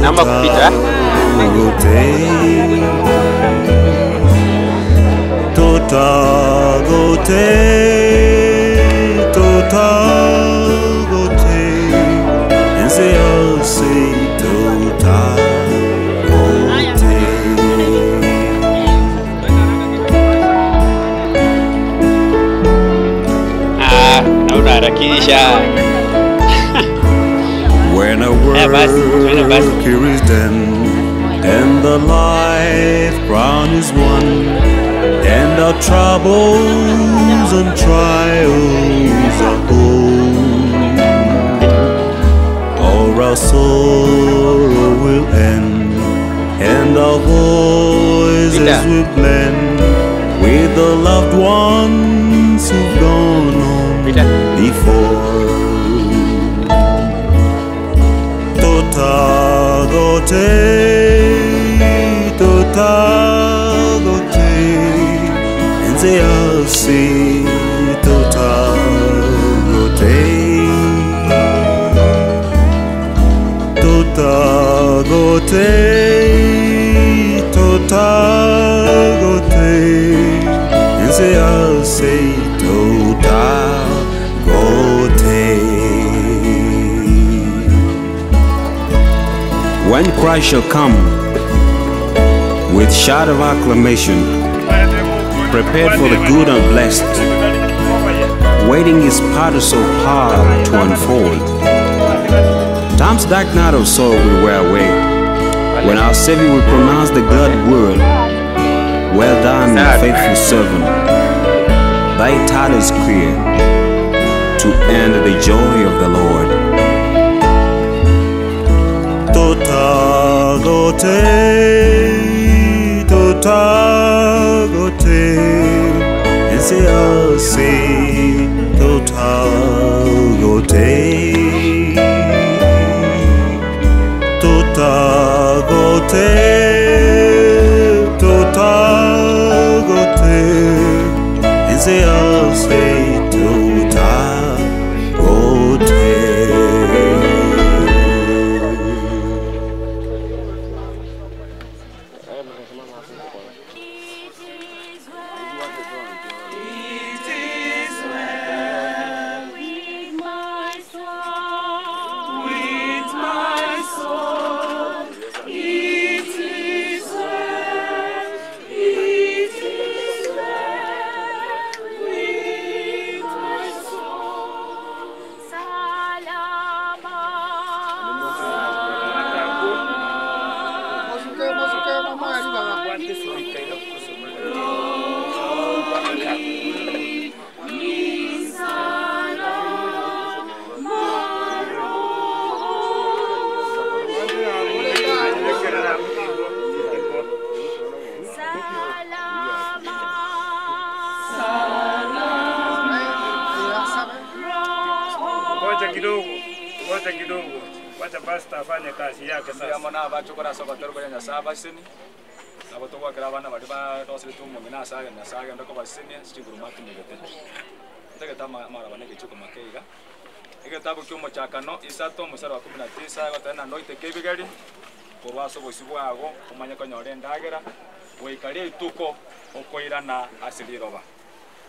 Namba kupita Ah, na unaharakisha. When a Eh, basi, tuende basi. work here is done, and the life crown is won, and our troubles and trials are o'er, all our sorrow will end, and our voices Peter. will blend with the loved ones who've gone on Peter. before. Totagote, totagote, nze asi totagote. Totagote, totagote, nze asi totagote. When Christ shall come with shout of acclamation, prepared for the good and blessed, waiting his parasol power to unfold. Time's dark night of sorrow will wear away, when our Savior will pronounce the glad word, Well done, faithful servant. Thy title is clear, to end the joy of the Lord. Totagote, totagote, nse asi totagote. Totagote, totagote, nse asi totagote. With my soul, with my soul, it is well, it is well with my soul. Salama. Ngoja kidogo, ngoja kidogo, wacha pastor afanye kazi yake sasa. Mona abachokora ase obatero baria Nyasaye abaseni nabo togwakera abana baria baroserete omong'ina ase aye Nyasaye agende kobasenia ase chinguru matumegete ntagete amaraba na egechuko make iga egetabu kia omochakano isato omosara wa kumi na tisa egoteba naende oiteke ebigeri korwa ase obosi bwago omanye konyora endagera goika rituko okoirana ase riroba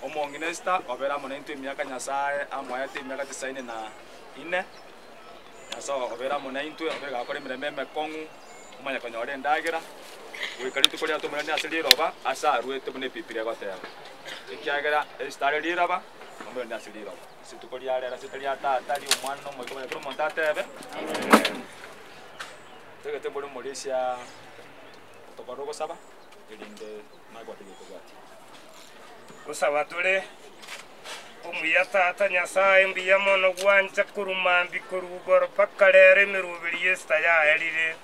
omong'ina Esther obere amo naintwe emiaka Nyasaye amoete emiaka tisaini na ine Nyasaye obere amo naintwe obere gakora emirembe emekong'u omanye konyora endagera goika rituko riatomerania ase riroba ase arwete buna epipiri egoteba ekiagera Esther are riraba Ombe ase riroba. Rituko ria rero ase ria tata ria omwana na omoika omochenu omonto atebe. Togete mbore omorisia tokore ogosaba erinde nagwate gekobwatia. Gosaba tore omuya tata Nyasaye mbuya mono gwancha korwa mambia korwa igoro mpaka rero emeroberi y'esita yaerire.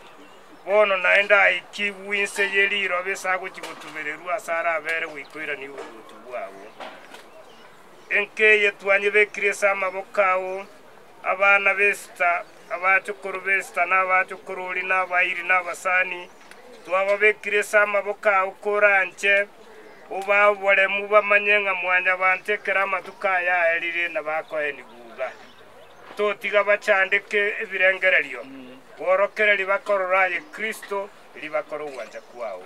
Bono naende aikigwe inse ye riroba ase agochia gotubererwa ase arabere goikoirania oboruoti bwabo. Enkeye twanyebekire ase amaboko ao, abana b'esita, abachukuru b'esita na abachukururi na abairi na abasani, twababekire ase amaboko ao koranche, obaboremu bamanye ng'a mwanyabanto ekero amatuko aya aerire na bakoeni buga. Totiga bachandeke ebirengererio, borokereri bakorora aye Kristo, ribakora ogwancha kwao.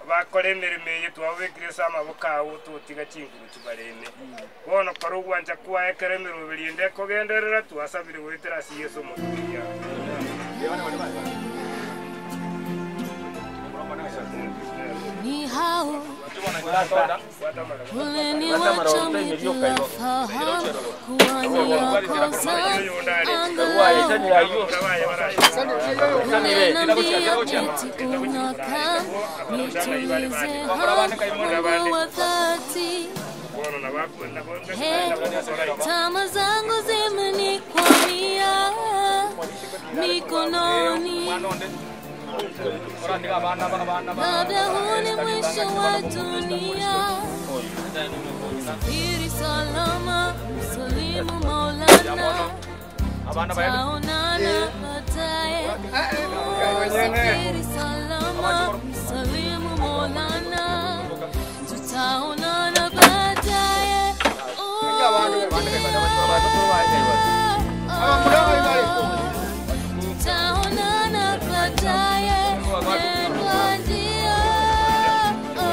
Bakora emeremo eye twababekire ase amaboko ao, totiga chinguru chibareme. Bono kora ogwancha kwaye ekero emeroberi ende ekogenderera, twasabire goetera ase Yeso omoturia. Ni hao uliniwacha mimi bila fahamu kuwa nilikosa angalau uliniambia eti unakaa nitulize hamu wa dhati. Hey, tamaa zangu zimenikwamia mikononi, labda huu ni mwisho wa dunia. Safiri salama, msalimu Maulana, tutaonana baadaye. Oh, Safiri salama, msalimu Maulana, tutaonana baadaye. Oh, tutaonana baadaye, pendwa ndio. Oh,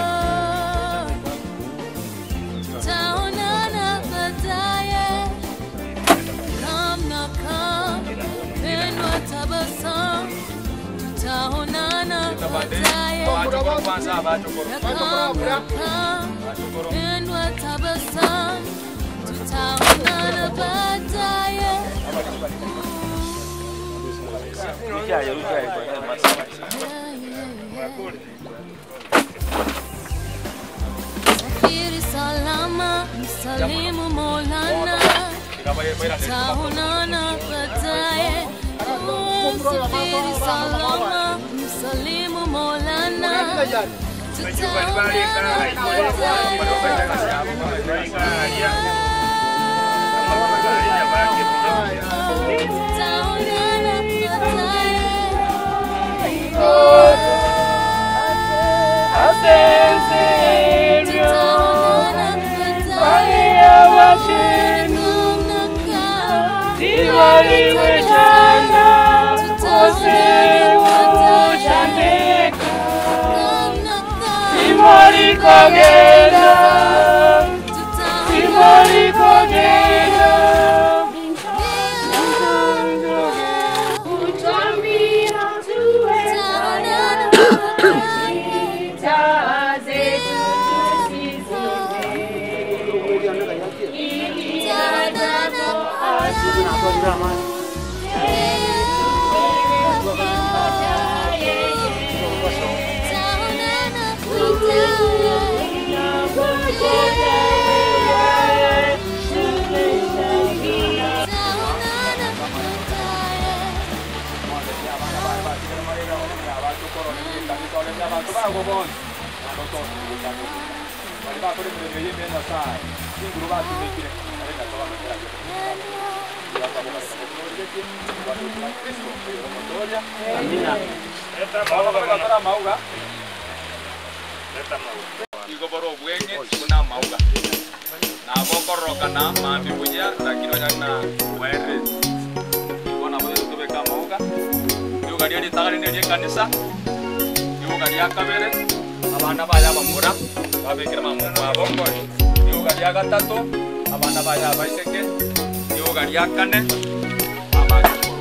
tutaonana baadaye. Come na come, pendwa tabasamu, tutaonana baadaye. Na come na come, pendwa tabasamu, tutaonana baadaye. Safiri salama, msalimu Maulana, tutaonana baadaye. Oh, Safiri salama, msalimu Maulana, tutaonana baadaye. Tutaonana baadaye. Tutaonana Igoboro obwenge buna amauga nabokororokana mambi buya lakini onyari na werere igo nabo tobeka amauga riuga ria ritagani na ria ekanisa riuga ria kabere abana baya abamura babekere mamungu abo riuga ria gatato abana baya abaiseke riuga ria kane abachukuru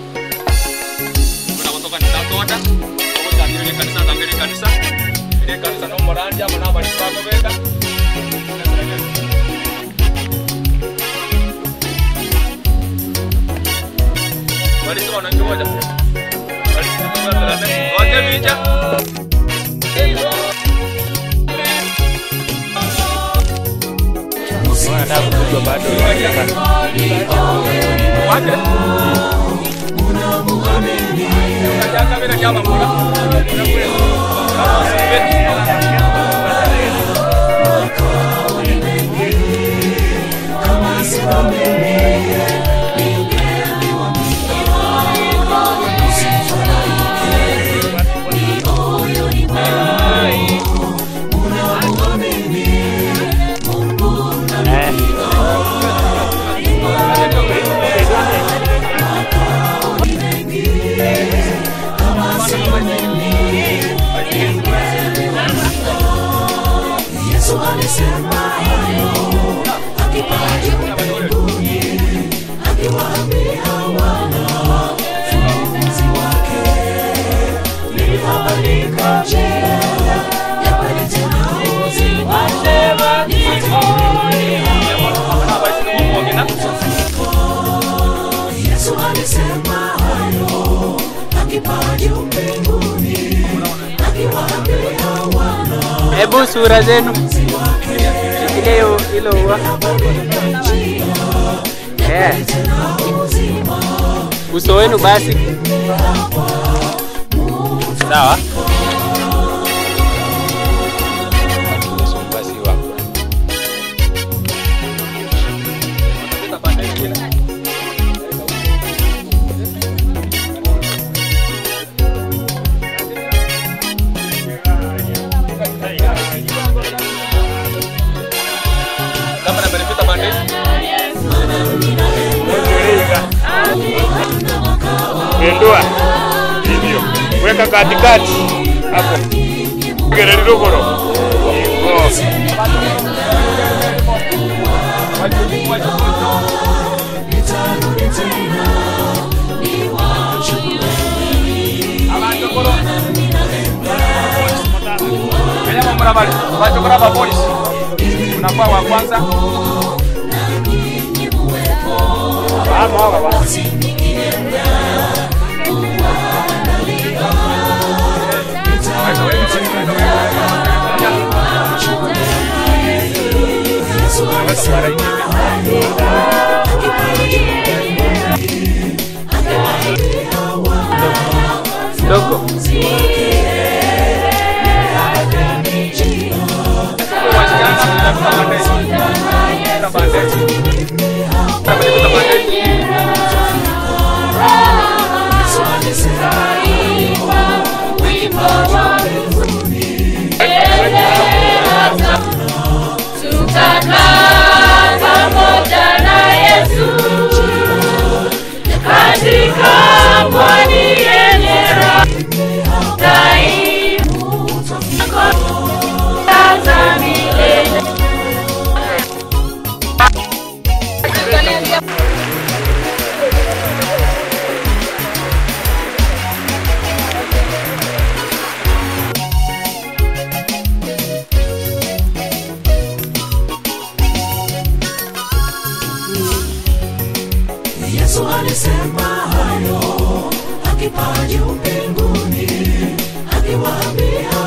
igo nabo tokanisa toda ogotambia ria ekanisa tambia ria ekanisa ria ekanisa na omorandi amo na abarisi bakobeka. Hebu sura zenu shikilia hilo ua. Eh. Uso wenu basi. Sawa. Basi wako. Pendua hivyo, weka katikati hapo, gererugoro hivyo. Unakuwa wa kwanza. Dogo. Tutakaa pamoja na Yesu katika pwani yenye raha daima milele. Yesu alisema hayo akipaa juu mbinguni, akiwaambia